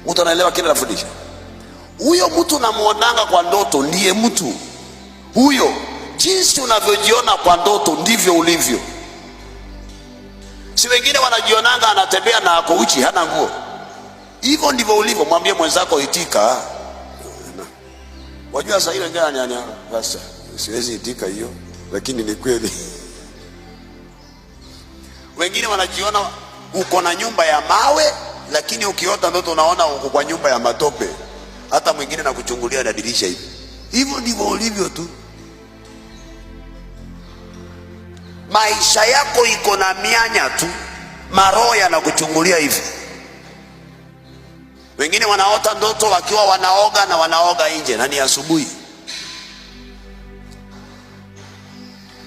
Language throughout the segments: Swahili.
Mtu anaelewa kile nafundisha? Huyo mtu namuonanga kwa ndoto ndiye mtu huyo. Jinsi unavyojiona kwa ndoto ndivyo ulivyo. Si wengine wanajionanga anatembea na ako uchi, hana nguo. Hivyo ndivyo ulivyo. Mwambie mwenzako itika. Wajua sasa ile gani yani, sasa siwezi itika hiyo, lakini ni kweli. Wengine wanajiona uko na nyumba ya mawe, lakini ukiota ndoto unaona uko kwa nyumba ya matope. Hata mwingine nakuchungulia na dirisha hivi. Hivyo ndivyo ulivyo tu. Maisha yako iko na mianya tu, maroho yanakuchungulia hivi. Wengine wanaota ndoto wakiwa wanaoga na wanaoga nje na ni asubuhi.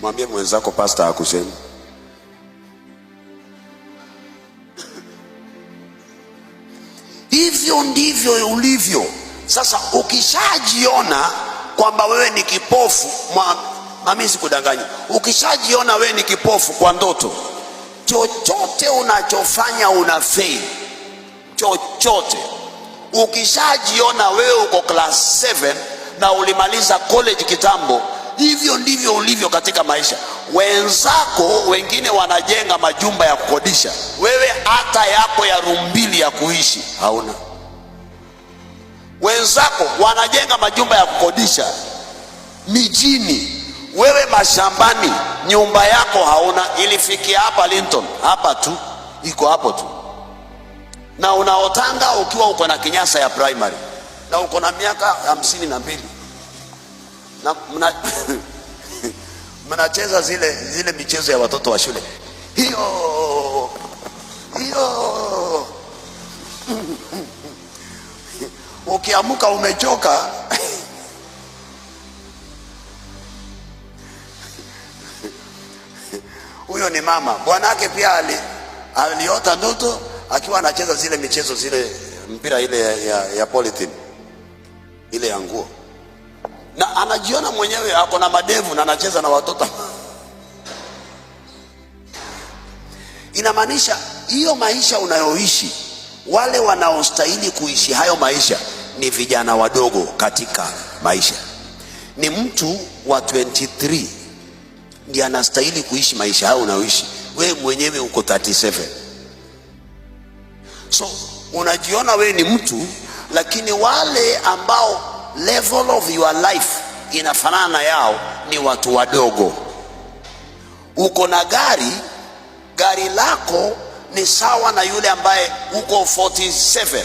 Mwambie mwenzako pasta hakusema. Hivyo ndivyo ulivyo. Sasa ukishajiona kwamba wewe ni kipofu, mami, sikudanganya. Ukishajiona wewe ni kipofu kwa ndoto, chochote unachofanya una fail chochote. Ukishajiona wewe uko class 7 na ulimaliza college kitambo, hivyo ndivyo ulivyo katika maisha. Wenzako wengine wanajenga majumba ya kukodisha, wewe hata yako ya room mbili ya kuishi hauna. Wenzako wanajenga majumba ya kukodisha mijini, wewe mashambani, nyumba yako hauna. Ilifikia hapa Linton, hapa tu, iko hapo tu, na unaotanga ukiwa uko na kinyasa ya primary na uko na miaka 52 na mna mnacheza zile michezo ya watoto wa shule, hiyo hiyo. Ukiamuka umechoka. Huyo ni mama. Bwanake pia aliota ndoto akiwa anacheza zile michezo zile mpira ile ya polythene ile ya nguo, na anajiona mwenyewe ako na madevu na anacheza na watoto. Inamaanisha hiyo maisha unayoishi, wale wanaostahili kuishi hayo maisha ni vijana wadogo katika maisha. Ni mtu wa 23 ndiye anastahili kuishi maisha hayo unayoishi wewe mwenyewe, uko 37. So unajiona wewe ni mtu, lakini wale ambao level of your life inafanana na yao ni watu wadogo. Uko na gari, gari lako ni sawa na yule ambaye uko 47.